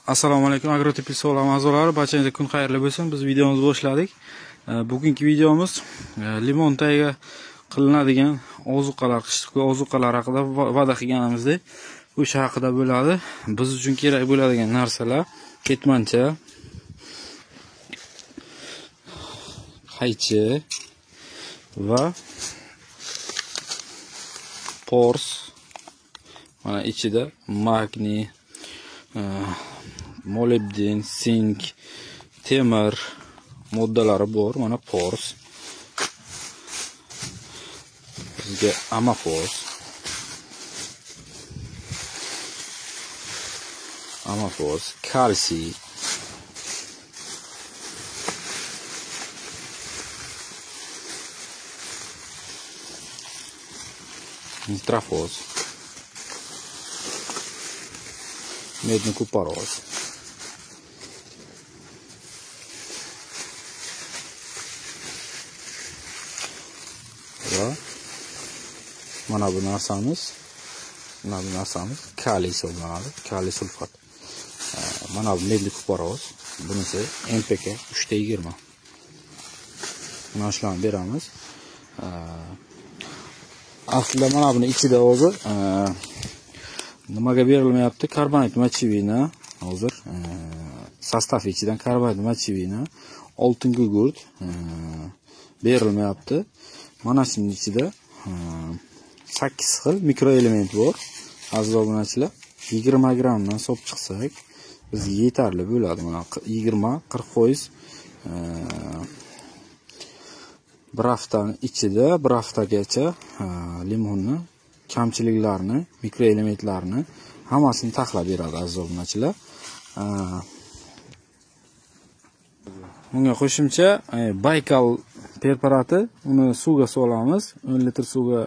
Assalomu alaykum Agrotepis olam a'zolari, barchangizga kun xayrli bo'lsin. Biz videomizni boshladik. Bugungi videomiz limon tagiga qilinadigan ozuqalar, qishloq ozuqalar haqida va'da qilganimizdek, o'sha haqida bo'ladi. Biz uchun kerak bo'ladigan narsalar: ketmancha, qaychi va pors. Mana ichida magniy, molibden, sink, temir moddalari bor. Mana pors. Bizga amafos. Amafos, kalsiy, nitrofos, медный купорос, va mana bu narsamiz, kaliy hisoblanadi, kaliy sulfat. Mana bu medli kuporos, bunisi NPK 3.20. Mana shularni beramiz. Aslida mana buni ichida hozir nimaga berilmayapti? Karbonat mochevina hozir sostav ichidan karbonat mochevina, oltin gugurt berilmayapti. Mana shuning ichida 8 xil mikroelement bor. Aziz obunachilar, 20 grammdan hisob chiqsak bizga yetarli bo'ladi. Mana 20-40% bir haftaning ichida, bir haftagacha limonni kamchiliklarni, mikroelementlarni hammasini taxlab beradi aziz obunachilar. Bunga qo'shimcha Baykal preparati, uni suvga solamiz. 10 litr suvga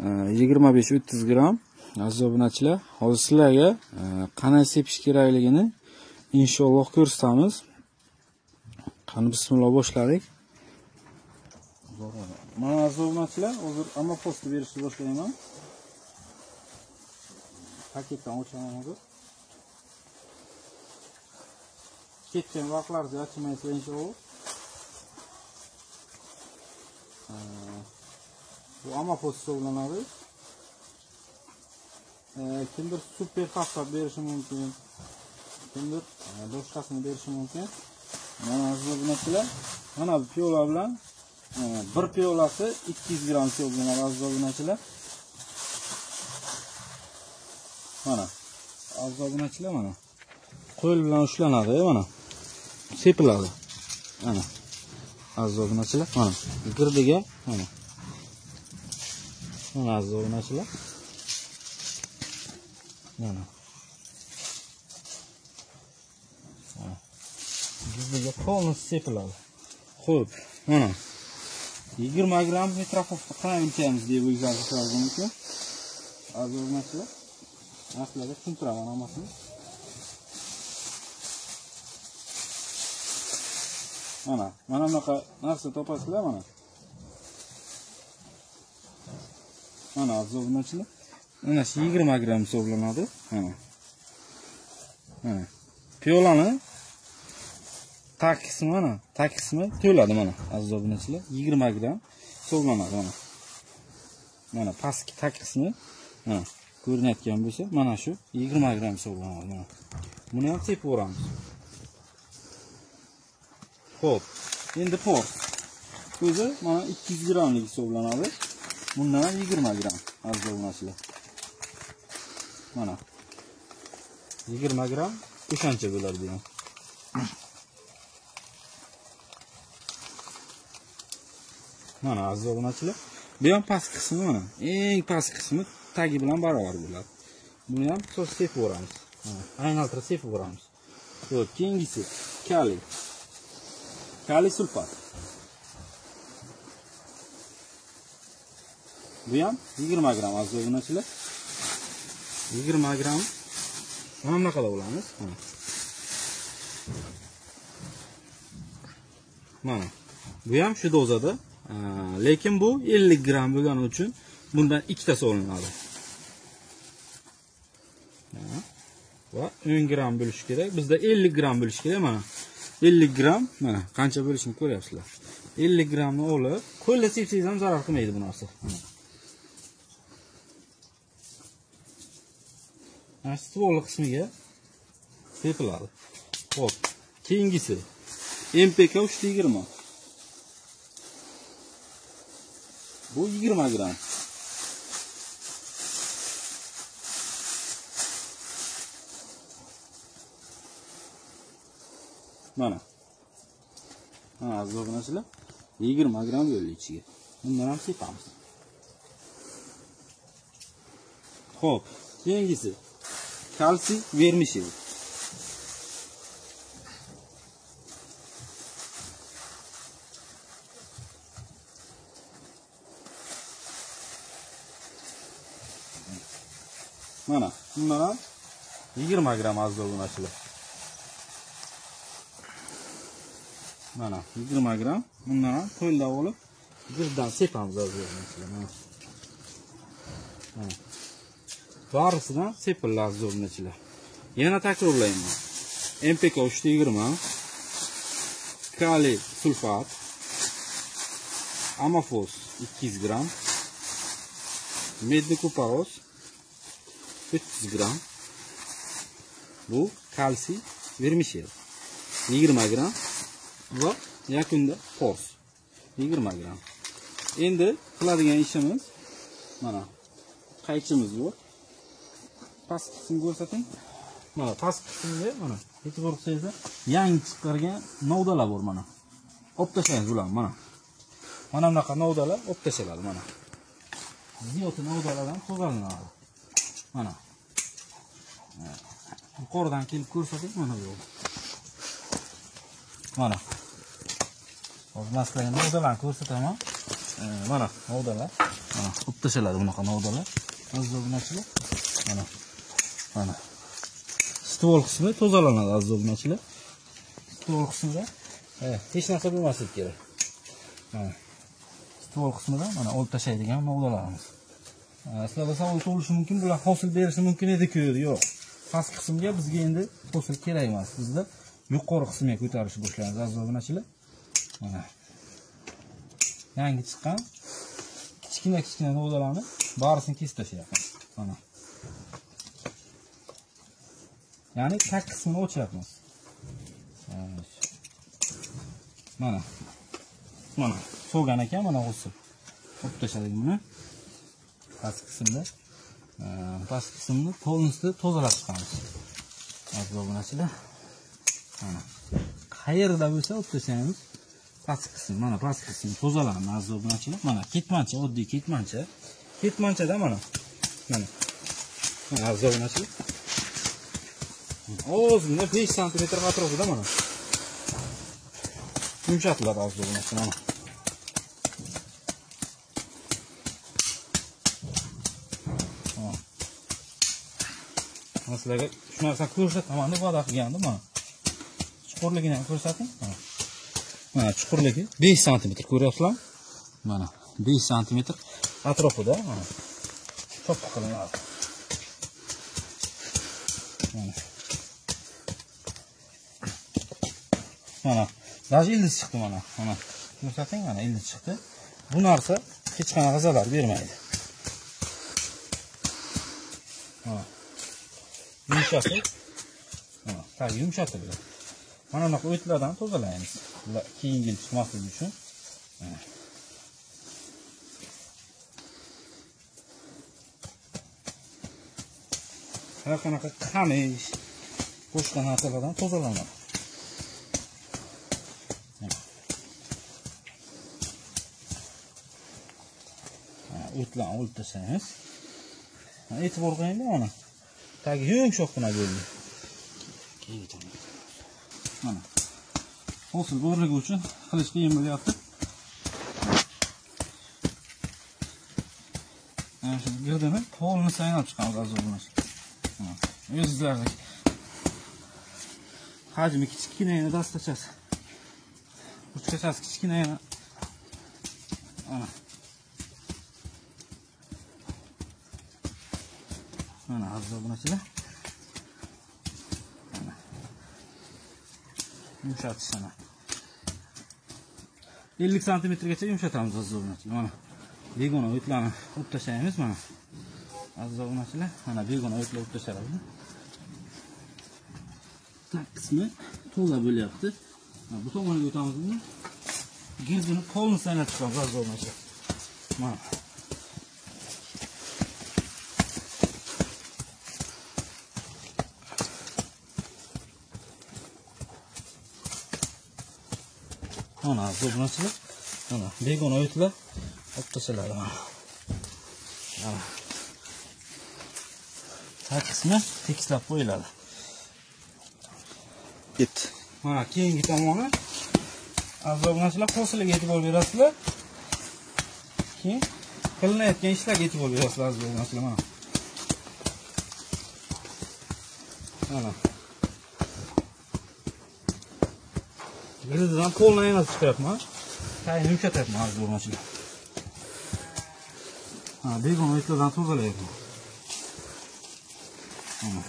25-30 gram. Aziz obunachilar, hozir sizlarga qanday sepish kerakligini inshaalloh ko'rsatamiz. Qani bismillah boshladik. Mana aziz obunachilar, hozir amafosni berishni boshlayman. Paketdan ochaman hozir. Ketgan vaqtlarda ochmaysizlar inshaalloh. Bu amafos hisoblanadi. Kimdir super fosfat berishi mumkin, kimdir boshqasini berishi mumkin. Mana aziz obunachilar, mana bu piyola bilan bir piyolasi 200 gram hisoblanadi aziz obunachilar. Mana aziz obunachilar, mana qo'l bilan ushlanadi, mana sepiladi. Mana aziz obunachilar, mana girdiga, mana mana aziz obunachilar, mana girdiga polni sepiladi. Xo'p, mana 20 gram nitrofosni qanday o'lchaymiz deb o'ylashingiz mumkin. Aziz obunachilar, aslida tushuntiraman hammasini. Mana, mana bunaqa narsa topasizlar mana. Mana aziz obunachilar, mana shu 20 gram hisoblanadi. Mana. Mana. Piyolani tag qismi, mana, tag qismi to'ladi mana aziz obunachilar, 20 gram hisoblanadi mana. Mana pastki tag qismi mana ko'rinayotgan bo'lsa, mana shu 20 gram hisoblanadi mana. Buni ham sepib yuboramiz. Xo'p, endi pors. O'zi mana 200 gramlik hisoblanadi. Bundan ham 20 gram aziz obunachilar. Mana 20 gram o'shancha bo'ladi bu ham. Mana aziz obunachilar, bu ham past qismi mana, eng past qismi tagi bilan barobar bo'ladi. Buni ham sos sepib yuboramiz. Mana aylantirib sepib yuboramiz. Xo'p, keyingisi kaliy. Kaliy sulfat. Bu ham 20 gram aziz obunachilar. 20 gram. Mana bunaqa bo'lamiz. Mana. Mana. Bu ham shu dozada, lekin bu 50 gram bo'lgani uchun bundan ikkitasi olinadi. Va 10 gram bo'lishi kerak. Bizda 50 gram bo'lishi kerak mana. 50 gram mana qancha bo'lishini ko'ryapsizlar. 50 gramni olib, qo'lda sepsangiz ham zarar qilmaydi bu narsa. Mana ствол qismiga sepiladi. Xo'p, keyingisi MPK 320. Bu 20 gram. Mana. Mana aziz obunachilar, 20 gram bo'ldi ichiga. Bundan ham sepamiz. Xo'p, keyingisi kalsiy vermishel. Mana bundan ham 20 gram aziz obunachilar. Mana 20 gram bundan ham qo'lda olib birdan sepamiz aziz obunachilar. Mana. Mana. Barisidan sepiladi aziz obunachilar. Yana takrorlayman. MPK 320, kaliy sulfat, amofos 200 gram, medni kuparos 300 gram. Bu kalsiy vermishel 20 gram va yakunda pors 20 gram. Endi qiladigan ishimiz mana qaychimiz bor. Past qismini ko'rsating. Mana past qismida mana e'tibor qilsangizlar, yangi chiqargan novdalar bor mana. Olib tashlaymiz ularni mana. Mana bunaqa novdalar olib tashlanadi mana. Ziyoti novdalardan tozalanadi. Mana. Yuqoridan kelib ko'rsating mana bu. Mana. Hozir men sizlarga novdalarni ko'rsataman. Mana novdalar. Mana olib tashlanadi bunaqa novdalar. Aziz obunachilar. Mana. Mana. Ствол qismi tozalanadi aziz obunachilar. Ствол qismida hech narsa bo'lmasligi kerak. Mana. Ствол qismida mana olib tashlaydigan novdalarimiz. Sizlarda savol tug'ilishi mumkin, bular hosil berishi mumkin edi-ku, yo'q. Past qismga bizga endi hosil kerak emas. Bizda yuqori qismiga ko'tarishni boshlaymiz aziz obunachilar. Mana. Yangi chiqqan kichkina-kichkina novdalarni barisini kesib tashlayapmiz. Mana. Ya'ni tag qismini ochyapmiz. Mana. Mana so'gan ekan, mana o'sib. Olib tashladik buni. Past qismda, past qismni polностью tozalab chiqamiz. Aziz obunachilar. Mana. Qayerda bo'lsa olib tashlaymiz. Past qism, mana past qism tozalanadi aziz obunachilar. Mana ketmancha, oddiy ketmancha. Ketmanchada mana. Mana. Mana aziz obunachilar. Ozgina 5 cm atrofida mana. Yumshatiladi aziz obunachilar mana. Mana sizlarga shu narsani ko'rsataman deb va'da qilgandim mana. Chuqurligini ham ko'rsating. Mana. Mana chuqurligi 5 cm ko'ryapsizlarmi? Mana 5 cm atrofida mana. Choppa qilinadi. Mana. Mana даже ildiz chiqdi mana. Mana ko'rsating, mana ildiz chiqdi. Bu narsa hech qanaqa zarar bermaydi. Mana. Yumshatib. Mana, tagi yumshatildi. Mana bunaqa o'tlardan tozalaymiz. Bular keyingi yil chiqmasligi uchun. Mana. Har qanaqa qamish, boshqa narsalardan tozalanadi. O'tlarni olib tashlaymiz. E'tibor qilinglar mana. Tagi yumshoqqina bo'ldi. Mana. Hosil borligi uchun qilish qiyin bo'lyapti. Mana shu girdini polni saynab chiqamiz aziz obunachilar. Mana o'zingizlardagi hajmi kichkinagina dastachasi. Ruchkachasi kichkinagina. Mana. Mana aziz obunachilar. Yumshatishini. 50 santimetrgacha yumshatamiz aziz obunachilar. Mana begona o'tlarni olib tashlaymiz mana. Aziz obunachilar, mana begona o'tlar olib tashladi. Tak qismi to'la bo'lyapti. Bu tomonga o'tamiz endi. Girdini polni saylab chiqamiz aziz obunachilar. Mana. Mana aziz obunachilar, mana begona o'tlar olib tashladi mana. Mana. Tak qismi tekislab qo'yiladi. Ketdi. Mana keyingi tomoni aziz obunachilar hosiliga e'tibor berasizlar. Keyin qilinayotgan ishlarga e'tibor berasizlar aziz obunachilar mana. Mana. Gildidan qo'lni aylanib chiqyapman. Tayini yumshatyapman aziz obunachilar. Ha, begona o'tlardan tozalayapman. Mana.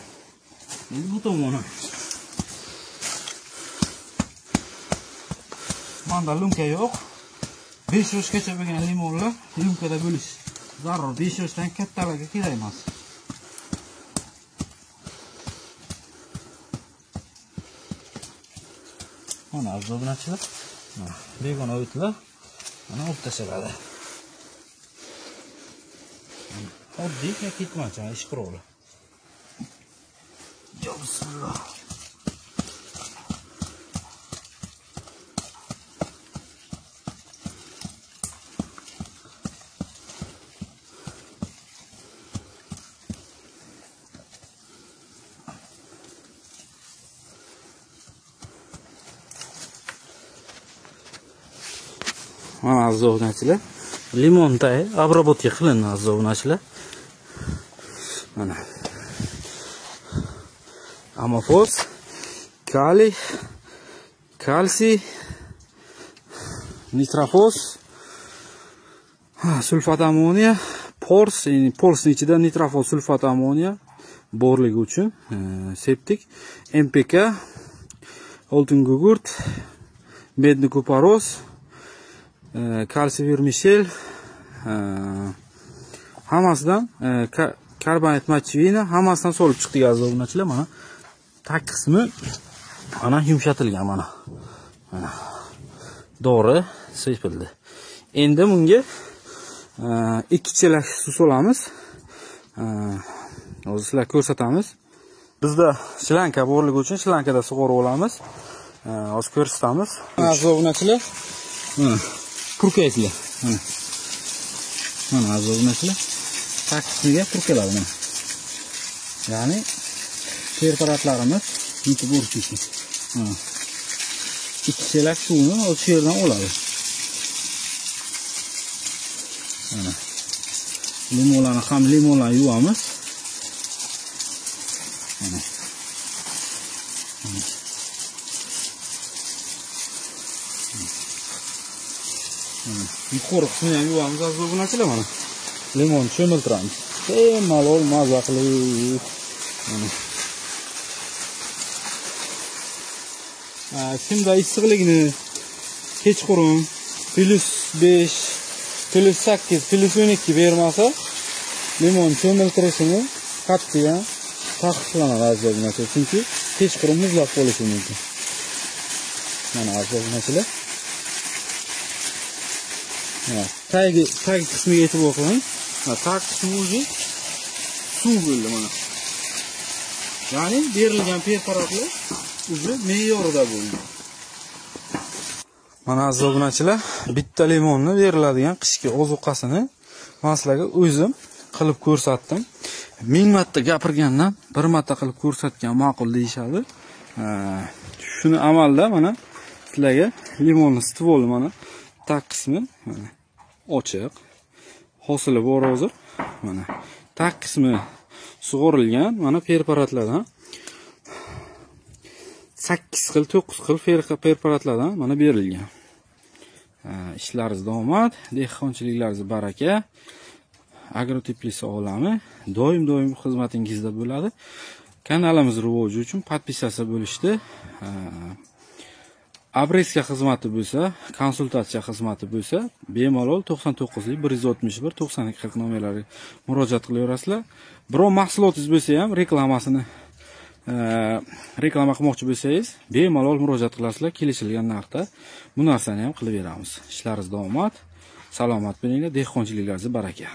Endi bu tomoni. Manda lumka yo'q. 5 yoshgacha bo'lgan limonlar lumkada bo'lish zarur. 5 yoshdan kattalarga kerak emas. Mana aziz obunachilar, mana begona o'tlar mana olib tashladi. Oddiy ketmancha ish quroli. Bismillah. Mana aziz obunachilar, limon tayi обработка qilindi aziz obunachilar. Mana amofos, kaliy, kalsiy, nitrofos, sulfat ammoniya, pors, ya'ni porsning ichida nitrofos, sulfat ammoniya borligi uchun septik, MPK, oltin gugurt, medni kuparos, kalsiy vermishel, hammasidan karbonat mochevina hammasidan solib chiqdik aziz obunachilar. Mana tak qismi mana yumshatilgan mana. Mana dori sepildi. Endi bunga 2 chelak suv solamiz. Hozir sizlarga ko'rsatamiz. Bizda shlanka borligi uchun shlankada sug'orib olamiz. Hozir ko'rsatamiz. Aziz obunachilar, mana purkaysizlar. Mana. Mana aziz obunachilar, tak qismiga purkaladi mana. Ya'ni preparatlarimiz yetib o'rtishdi. Mana. 2 chelak suvni o'sha yerdan oladi. Mana. Limonlarni ham limonlarni yuvamiz. Mana. Mana. Yuqori qismini ham yuvamiz aziz obunachilar mana. Limon cho'miltiramiz. Bemalol maza qilib. Mana. Kimda issiqlikni kechqurun +5, +8, +12 bermasa, limon cho'miltirishini qat'iyan taqiqlanadi aziz obunachilar. Chunki kechqurun muzlab qolishi mumkin. Mana aziz obunachilar. Mana tagi qismiga e'tibor qiling. Mana tag qismi o'zi suv bo'ldi mana. Ya'ni berilgan preparatlar o'zi me'yorida bo'ldi. Mana aziz obunachilar, bitta limonni beriladigan qishki ozuqasini men sizlarga o'zim qilib ko'rsatdim. 1000 marta gapirgandan bir marta qilib ko'rsatgan ma'qul deyishadi. Shuni amalda mana sizlarga limonni stvoli mana tag qismi mana ochiq, hosili bor hozir. Mana tag qismi sug'orilgan mana preparatlardan 8 xil, 9 xil preparatlardan mana berilgan. Ishlaringizda omad, dehqonchiliklaringizda baraka. Agroteplitsa olami doim xizmatingizda bo'ladi. Kanalimiz rivoji uchun podpisatsiya bo'lishni Обрезка xizmati bo'lsa, konsultatsiya xizmati bo'lsa, bemalol 99 161 92 40 nomerlariga murojaat qilaverasizlar. Biror mahsulotingiz bo'lsa ham reklamasini reklama qilmoqchi bo'lsangiz, bemalol murojaat qilasizlar, kelishilgan narxda bu narsani ham qilib beramiz. Ishlaringiz omad, salomat bo'linglar, dehqonchiliklaringizga baraka.